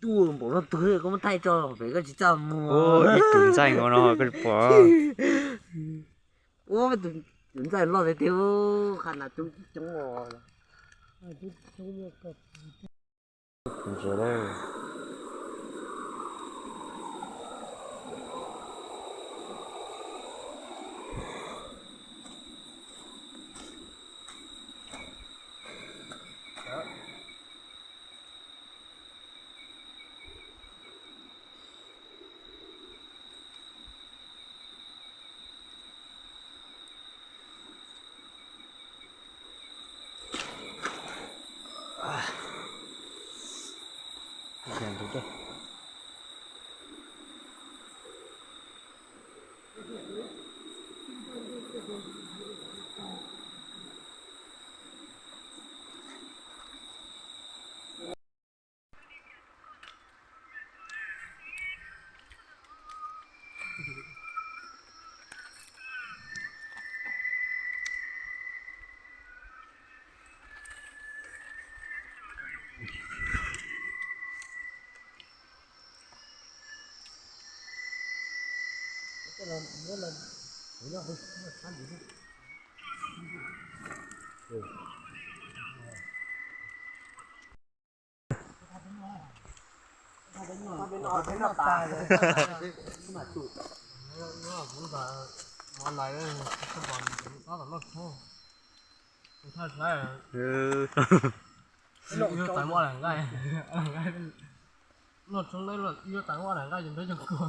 Tuaj npaum no tuag koj muab thaij tso pem koj tsis txaj muag. Ib tus ntxaij nkaus no koj pom. Ua tus ntxaij loj tiag tiag, qhov na tub coob os. Noj tshoob yuav txav muaj nqaij, noj tshoob yuav txav muaj nqaij ces nrog cov kua.